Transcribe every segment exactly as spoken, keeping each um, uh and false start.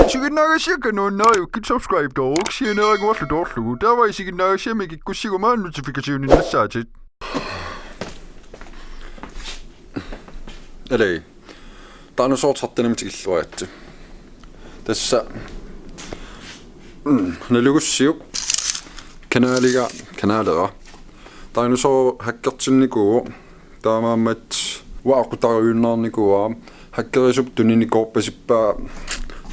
Isiginnaagassiakka nuannariukkit subscribe-tooruk sianeeraguarlu toorlugu. Taava isiginnaagassiamik ikkussiguma notification-innassaatit. Aluu. Dinosaur tretten-imut tikilluaritsi. Tassa, mm, nalugussiuk kanaliga, kanalera. Dinosaur hackertinnikuuvoq. Taamaammat uanga aqqutariunnaarnikuuara. Hackerisup tuninikoorpasippaa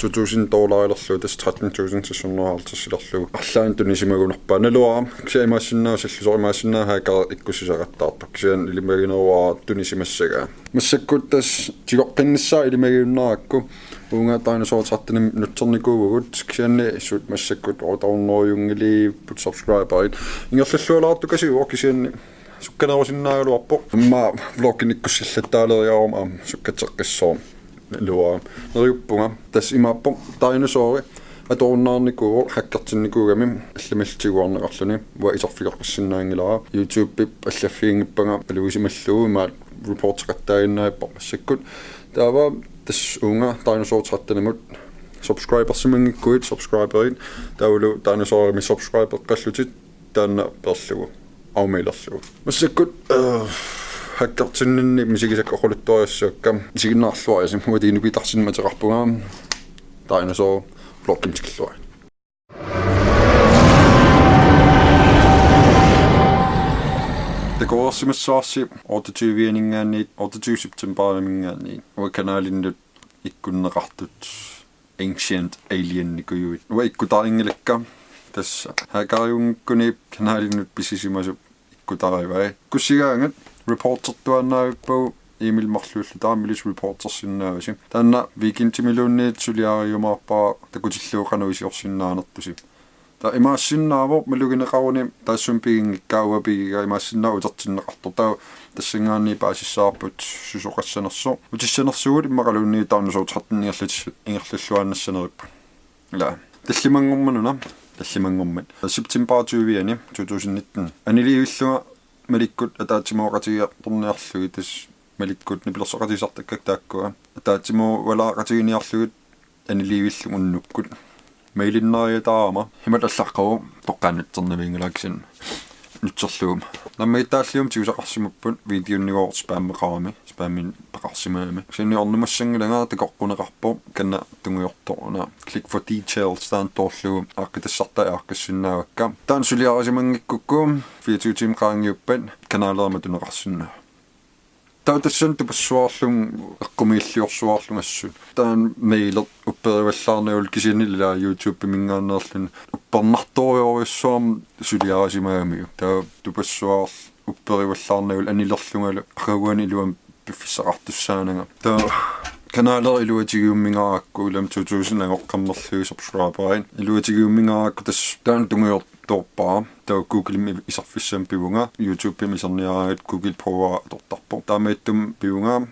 to tusind dollarilerlugu, tassa tretten tusind seks hundrede og halvtreds-ilerlugu. Arlaannik tunisimagunarpaa. Naluara, kisianni imaassinnaavoq sallusoq, imaassinnaavoq hacker ikkussisaqattaartoq. Kisianni ilimagineruara tunisimassagaa. Massakkut tassa tigoqqinnissaa ilimagiunnarakku. Uunga Dinosaur tretten-imut nutsernikuuvugut, kisianni suut massakkut otte hundrede-iunngilaat subscriberit. Ingerlallualaartukasiuvoq, kisianni sukkanerusinnaagaluarpoq. Immaqa vloginik ikkussillattaaleriaruma aamma sukkatseqqissaaq. Naluara. Neriuppunga. Tassa imaappoq Dinosauri atorunnaarnikuuvoq hackertinnikuugami, allamillu tiguarneqarluni. Uanga iserfigerisinnaanngilara. YouTube-ip allaffiginngippanga malugisimalluni, imaat reporteqattaaginnarpara massakkut. Taava tassa uunga Dinosaur tretten-imut subscribersimanngikkuit subscriberit. Taavalu Dinosaurimi subscribeqqallutit taanna peerlugu. Aamma ilerlugu. Massakkut, øh, hackertinninni misigisakka oqaluttuarissuakka. Isiginnaarluarisi, uanga tiinupitarsinni mateqarpunga. Dinosaur vlogimut tikilluarit. Takoreersimassavarsi otteogtyve-aninngaanniit, otteogtyve septemberiminngaanniit. Uanga kanalinnut ikkunneqartut Ancient Alien-ikujuit. Uanga ikkutarinngilara. Tassa hackeriunngikkuni kanalinnut pisisimasut ikkutarivai. Ikkussigaangat reportertuaannavippagu, Emil marluulluta aamma ilissi reportersinnaavasi. Taanna weekendimiluunniit suliariumaarpara takutillugu qanoq iliorsinnaanertusi. Taava imaassinnaavoq malugineqaruni taassuma piginngikkaat, uanga pigiga, imaassinnaavoq utertinneqartoq. Taava tassanngaanniit paasissavarput susoqassanersoq. Utissanersugut immaqaluunniit Dinosaur tretten ingerlat-, ingerlalluaannassanerippat. Ila. Tallimanngormat una. Tallimanngormat. September tyve-ani to tusind nitten. Aniliivillunga malikkut ataatsimooqatigiartorniarlugit, tassa malikkut nipilersoqatigisartakkakka taakkua. Ataatsimoolaaqatiginiarlugit aniliivillunga unnukkut. Mailinnariataarama, imatut allaqqavoq, toqqaannatsernavianngilaq kisianni nutserlugu. Nammineq taallium tigusaqarsimapput videonigooq spammeqarami, spamminik peqarsimagami. Kisianni ornumassanngilanga, takoqquneqarpoq, kanna tungujortoq una. Click for details taanna toorlugu aaqqitassartai aaqqissinnaavakka. Taanna suliarisimanngikkukkit fireogtyve timer qaangiuppat kanalera matuneqarsinnaavoq. Taava tassani tupassuarlunga eqqumiilliorsuarlunga assut. Taanna maileq upperivallaarnagulu, kisianni ila YouTube-iminngaanneerluni uppernartorujussuarmik suliarisimagamiuk. Taava tupassuarlunga upperivallaarnagulu anilerlungalu aqaguani iluamik piffissaqartussaananga. Taava kanalera iluatigiummingaarakku, ilami to tusind angoqqammerlugit subscriberit. Iluatigiummingaarakku tassa taanna tungujortoorpara. Taava Google-imi iserfissamik pivunga, YouTube-imi iserniaraangat Google Pro-a atortarpoq. Taamaattumik pivunga,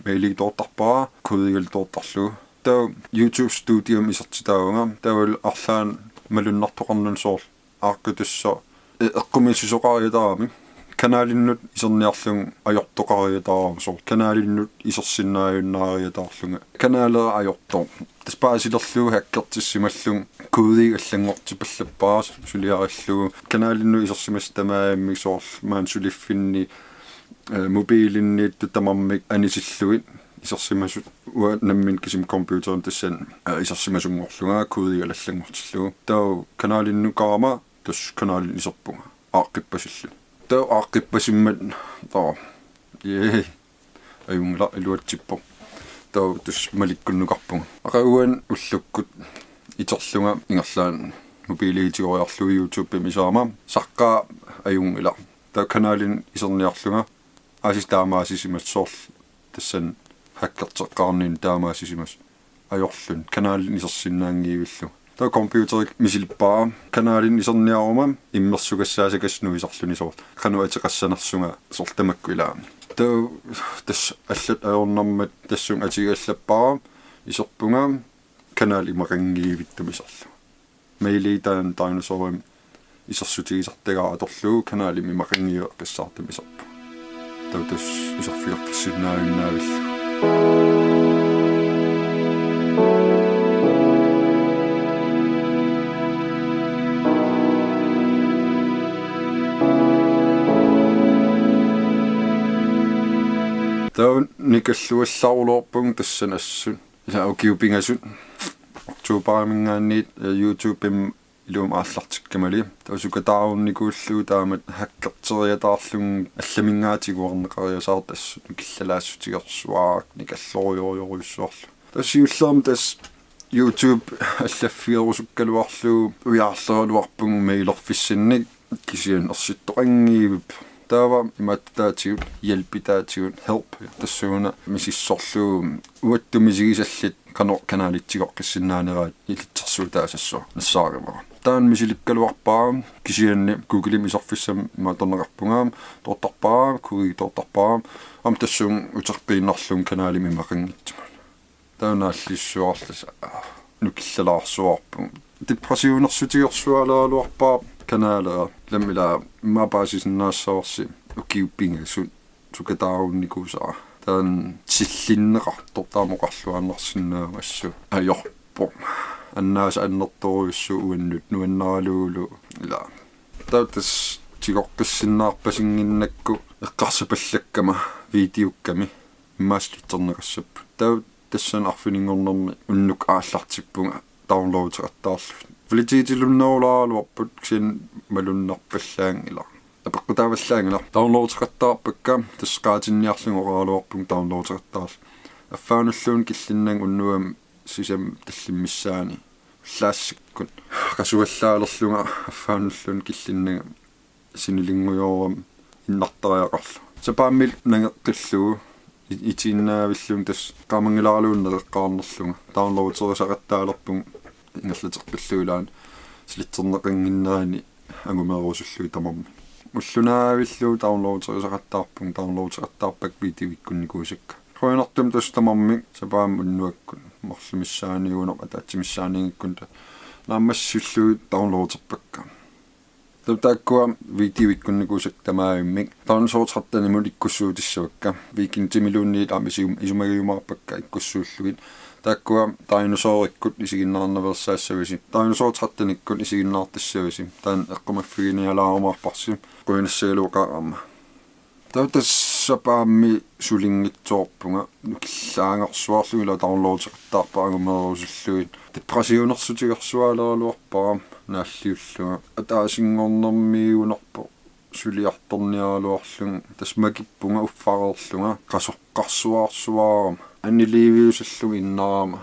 maili toortarpara, koodigalu toortarlugu. Taava YouTube Studio-mi isertitaavunga, taavalu arlaannik malunnartoqarnani soorlu aaqqittussaq, e-, eqqumiissisoqariataarami. Kanalinnut iserniarlunga ajortoqariataarami soorlu. Kanalinnut isersinnaajunnaariataarlunga. Kanalera ajortoq. Tassa paasilerlugu hackertissimallunga koodi allanngortipallappara suliarillugu. Kanalinnut isersimasut tamarmik soorlu maani suliffinni, e, mobiilinniittut tamarmik anisillugit isersimasut, uanga nammineq kisimik computerimik tassani, e, isersimasunngorlunga koodigalu allanngortillugu. Taava kanalinnut kaama, tassa kanalinnut iserpunga. Aaqqippasilluni. Taava aaqqippasimmat, taava. Jee. Ajunngilaq, iluatsippoq. Taava tassa malikkunnukarpunga. Aqaguani ullukkut iterlunga ingerlaannaq mobiiliutigoriarlugu YouTube-imi isaama. Saqqaaq ajunngilaq. Taava kanalinnut iserniarlunga. Aasiit taamaasisimasut soorlu tassani hackerteqqaarninni taamaasisimasut. Ajorluni kanalinnut isersinnaanngivillunga. Taava computeri misilippara, kanalinnut iserniaruma immersugassaasakasinnut nuisarluni soorlu. Qanoq ateqassanersunga soorlu tamakku ilaa. Taava tassa allat ajornarmat tassunga atigallappara, iserpunga kanali imaqanngivittumik iserlunga. Maili taanna Dinosaurimi isersutigisartagaa atorlugu kanalimi imaqanngiveqqissaartumik iserpunga. Taava tassa iserfigeqqissinnaajunnaarlugu. Taava nikalluallaruloorpunga tassani assut. Ila ukiut pingasut. Oktoberiminngaanniit, eh, YouTubemi ilumut aallartikkamali. Taava sukataarunikuullugu taamatut hackerteriataarlunga allaminngaanniit tiguarneqariasaartoq assut nukillalaassutigersuaraq nikallorujoorujussuarlugu. Taava siullermik tassa YouTube allaffigerusukkaluarlugu ujaarleraluarpunga mailerfissannik kisianni ersittoqanngivippoq. Taava imaattoq ataatigut, hjælp ataatigut, help, tassuuna misissorlugu uattut misigisallit qanoq kanalit tigoqqissinnaaneraat ilitsersuutaasassuaq nassaarivara. Taanna misilikkaluarpara kisianni Googlemi iserfissami imaattorneqarpunga aamma toortarpara, Google toortarpara aamma tassunga uteqqiinnarlunga kanalimut imaqanngitsumut. Taava naalliussuarlusi nukillalaarsuarpunga. Depressionersutigersualeraluarpara kanalera. Lammi ila immaqa paasisinnaassavarsi ukiut pingasut sukataarunnikuusara. Taanna tillinneqartoq taama oqarluaannarsinnaavarsi assut ajorpoq. Annaasaq annertoorujussuuvoq uannut nuannaralugulu ila. Taava tassa tigoqqissinnaarpasinnginnakku eqqarsapallakkama videokkami immaqa slitserneqassapput. Taava tassani arfininngornermi unnuk aallartippunga downloadeqattaarlugit. Kvalitetilunnerulaaraluarput kisianni malunnarpallaanngilaq. Apeqqutaavallaanngilaq. Downloadeqattaarpakka tassa qaatinniarlunga oqaraluarpunga downloadeqattaarlugit. Affaanulluunniit killinnanga unnuami sisamat tallimat missaanni ullaassakkut. Qasuallaalerlunga affaanulluunniit killinnanga sinilinngujoorama innartariaqarlunga. Sapaammi nangeqqillugu i-, itiinnaavillunga tassa qaamanngilaaraluunniit nereqqaarnerlunga. Downloaderisaqattaalerpunga ingerlateqqillugu ilaanni slitserneqannginnerani angumeerusullugit tamarmik. Ulloq naavillugu downloaderisaqattaarpunga, downloadeqattaarpakka videoikkunnikuusakka. Qujanartumik tassa tamarmik sapaammi unnuakkut marluk missaaniugunarpoq ataatsip missaaniinngikkunik naammassillugit downloaderpakka. Taava taakkua videoikkunnikuusakka tamaavimmik Dinosaur trettenimut ikkussuutissavakka. Weekendimiluunniit aamma isum-, isumagiumaarpakka ikkussuullugit. Taakkua dinosaurikkut isiginnaarnaveersaassavasi. Dinosaur trettenikkut isiginnaartassavasi. Taanna eqqumaffiginialaarumaarparsi. Qujanassagaluaqaaq aamma. Taava tassa sapaammi sulinngitsoorpunga nukillaangersuarlunga ila downloadeqattaarpara angumeerusullugit. Depressionersutigersualeraluarpara naalliullunga. Ataasinngornermiigunarpoq suliartorniaraluarlunga. Tassa makippunga uffareerlunga. Qasoqqarsuarsuarama. Aniliiviusallunga innarama.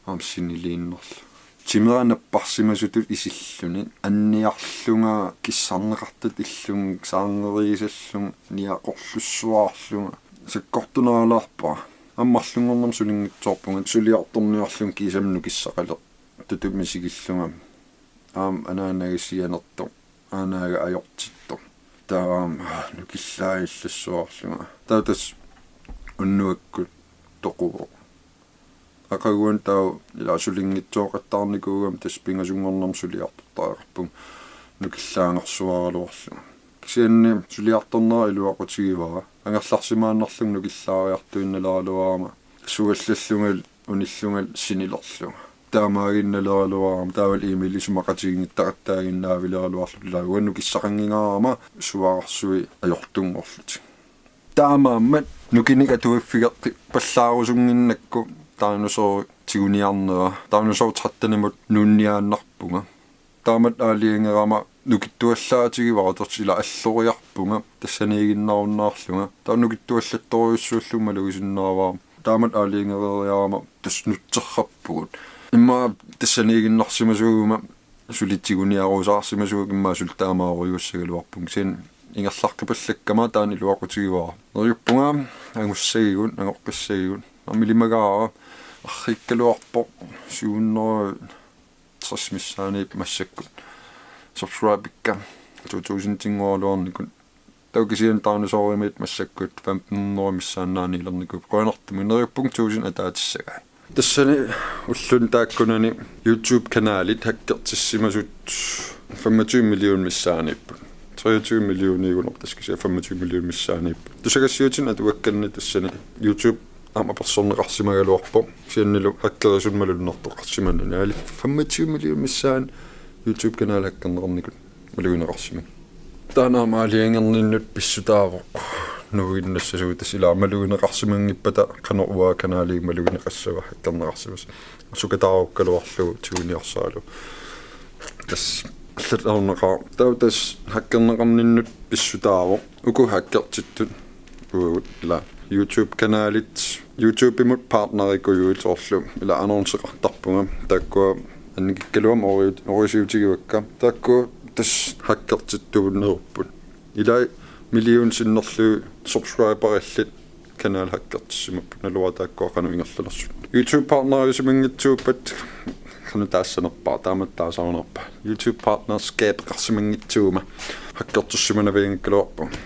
Aamma siniliinnarlunga. Timera napparsimasutut isilluni. Anniarlunga kissarneqartutut illunga saarneriisallunga niaqorlussuarlunga. Sakkortuneralaarpara. Aamma marlunngornermi sulinngitsoorpunga. Suliartorniarlunga kiisami nukissaqaleq. Tutut misigillunga. Aamma anaanaga sianertoq. Aanaaga ajortittoq. Taava aamma nukillaajillassuarlunga. Taava tassa unnuakkut toquvoq. Aqaguani taava ila sulinngitsooqattaarnikuugama tassa pingasunngornermi suliartortariaqarpunga nukillaangersuaraluarlunga. Kisianni suliartornera iluaqutigivara. Angerlarsimaannarlunga nukillaariartuinnaleraluarama. Suallallunga unillunga sinilerlunga. Taamaaginnaleraluarama taavalu e-mail isumaqatiginngittaqattaaginnaavileraluarluta ila uanga nukissaqanngingaarama suaarsuit ajortunngorlutik. Taamaammat nukinnik atuiffigeqqipallaarusunnginnakku dinosaur tiguniarnera, dinosaur trettenimut nuunniaannarpunga. Taamatut aalajangerama nukittuallaatigivara tassa ila alloriarpunga, tassaniiginnarunnaarlunga. Taava nukittuallattorujussuullunga malugisinnaavara. Taamatut aalajangereeriarama tassa nutserrappugut. Immaqa tassaniiginnarsimasuuguma suli tiguniarusaarsimasuugakku immaqa suli taamaaliussagaluarpunga. Kisianni ingerlaqqipallakkama taanna iluaqutigivara. Neriuppunga angussagigut, angoqqissagigut. Aamma ilimagaara arriikkaluarpoq syv hundrede tres missaaniippoq massakkut. Subscribikka to tusindinngoraluarnikut. Taava kisianni dinosaurimiit massakkut femten hundrede missaannaaniilernikuupput. Qujanartumik, neriuppunga tusind ataatissagai. Tassani ulluni taakkunani YouTube-kanalit hackertissimasut femogtyve million missaaniipput. Treogtyve millioniugunarpoq tassa kisianni femogtyve million missaaniipput. Tusagassiuutinut atuakkanni tassani YouTube aamma apersorneqarsimagaluarpoq. Kisiannili hackerisunut malunnartoqarsimanani. Aali femogtyve million missaani YouTube-kanal hackerneqarnikut malugineqarsimagit. Taanna aamma aalajangerninnut pissutaavoq. nuinnassasoq, tassa ilaa malugineqarsimanngippata qanoq uanga kanaliga malugineqassava hackerneqarsimasoq. Sukataarukkaluarlugu tiguniarsaralugu. Tassa allatut ajornaqaaq. Taava tassa hackerneqarninnut pissutaavoq. Uku hackertittut uagut ilaa YouTube-kanalit, YouTube-imut partnerikujuit soorlu ilaa annonceqartarpunga. Taakkua annikikkaluamik ori-, orisiutigivakka. Taakkua tassa hackertittuunerupput. Ilai million sinnerlugit subscriberillit kanal hackertissimapput, naluara taakkua qanoq ingerlanersut. YouTube partneriusimanngitsuuppat qanoq taassanerpaaq, taamatut taasarinerpaaq. YouTube partnerskab-eqarsimanngitsuuguma hackertissimanavianngikkaluarpunga.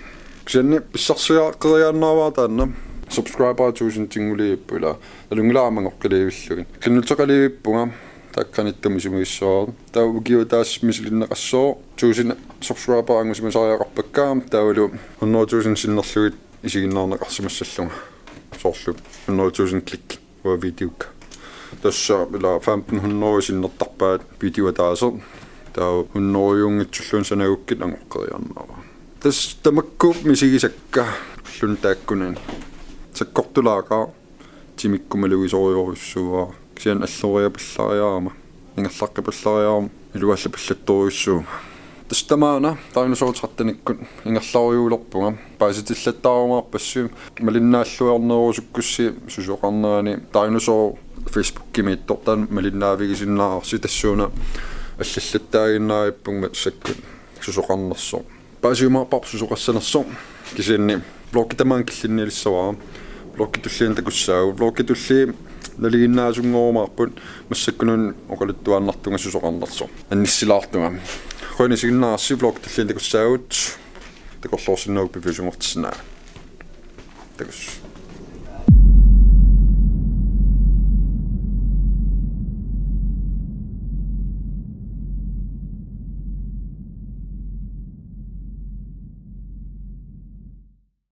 Kisianni pissarsiaqeriaannaavara taanna, subscriberit tusindinngulivipput ilaa. Nalunngilara aamma angoqqilivillugit. Qinnuteqalivippunga, taakku qanittumi isumagissavara. Taava ukiut ataaseq misilinneqassooq, tusind subscriberit angusimasariaqarpakka, taavalu hundrede tusind sinnerlugit isiginnaarneqarsimassallunga. Soorlu hundrede tusind klik uanga videokka. Tassa ilaa femten hundrede sinnertarpaat video ataaseq. Taava hundredeunngitsulluunniit sanagukkit angoqqeriaannaavara. Tassa tamakku misigisakka ulluni taakkunani. Sakkortulaaqaaq, timikkut malugisorujorujussuuara. Kisianni alloriapallariarama, ingerlaqqipallariarama, iluallapallattorujussuuvunga. Tassa tamaana Dinosaur trettenikkut ingerlarujuulerpunga. Paasitillattaarumaarpassi, malinnaalluarnerusukkussi susoqarnerani Dinosaur Facebookimiittoq, taanna malinnaavigisinnaararsi, tassuuna allallattaaginnaaripput massakkut susoqarnersoq. Paasiumaarparput susoqassanersoq, kisianni vloggi tamaanga killinnialissavara. Vloggip tulliani takussaagut. Vloggip tullia nalinginnaasunngoorumaarput, massakkununnga oqaluttuaannartunga susoqarnersoq annissilaartunga. Qujanaq isiginnaarassi, vloggip tulliani takussaagut. Takorloorsinnaavugut, piviusunngortissinnaavat. Takuss.